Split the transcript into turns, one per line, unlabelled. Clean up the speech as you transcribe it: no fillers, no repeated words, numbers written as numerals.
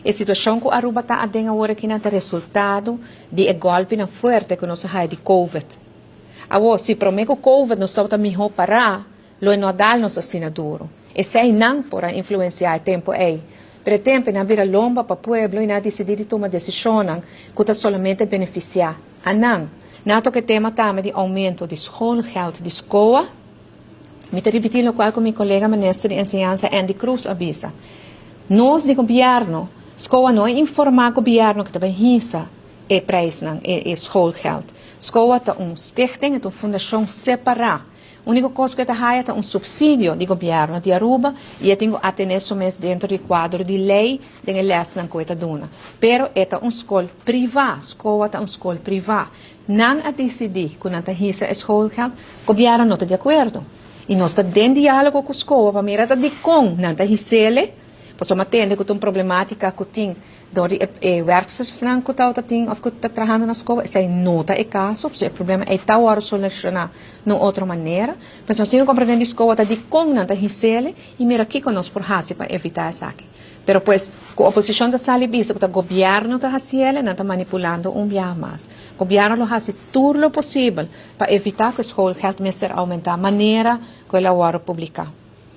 E situacion cu Aruba ta aden awor akinan ta resultado di e golpinan fuerte cu nos a haya di Covid. Awor, si prome cu Covid nos tabata miho para, lo e no a dal nos asina duro. Esey nan por a influencia e tempo ey. Pero e tempo ey nan a bira lomba pa pueblo y nan a dicidi di tuma decisionnan cu ta solamente beneficia a nan. Nan a toca e tema tambe di aumento di schoolgeld di SCOA. Mi ta ripití lokual ku mi kolega minister di enseñansa Endy Croes a bisa. Nos di gobièrnu, SCOA no a informá gobièrnu ku ta bai hisa e preisnan, e schoolgeld. SCOA ta un stichting, e ta un fundashon separá. Úniko kos ku e ta haya ta un supsidio di gobièrnu di Aruba i e tin ku atené su mes dentro di kuadro di lei den e lèsnan ku e ta duna. Pero e ta un skol privá, SCOA ta un skol privá. Nan a disidí ku nan ta hisa e schoolgeld, gobièrnu no ta di akuerdo. I nos ta den diálogo ku SCOA pa mira ta dikon nan ta his'ele, pasobra mi a tende ku ta un problemátika ku tin dor di e wèrkstersnan ku tabata tin òf ku ta trahando na SCOA. Esei no ta e kaso, pasobra e problema ei ta wòrdu solushoná na un otro manera. Pues nos tin ku komprendé di SCOA ta dikon nan ta his'ele i mira kiko nos por hasi pa evitá esaki. Pero pues, ku oposishon ta sali bisa ku ta gobièrnu ta hasiel, nan ta manipulando un biaha mas. Gobièrnu lo hasi tur lo posibel pa evitá ku e schoolgeld mester oumentá manera ku el a wòrdu publiká.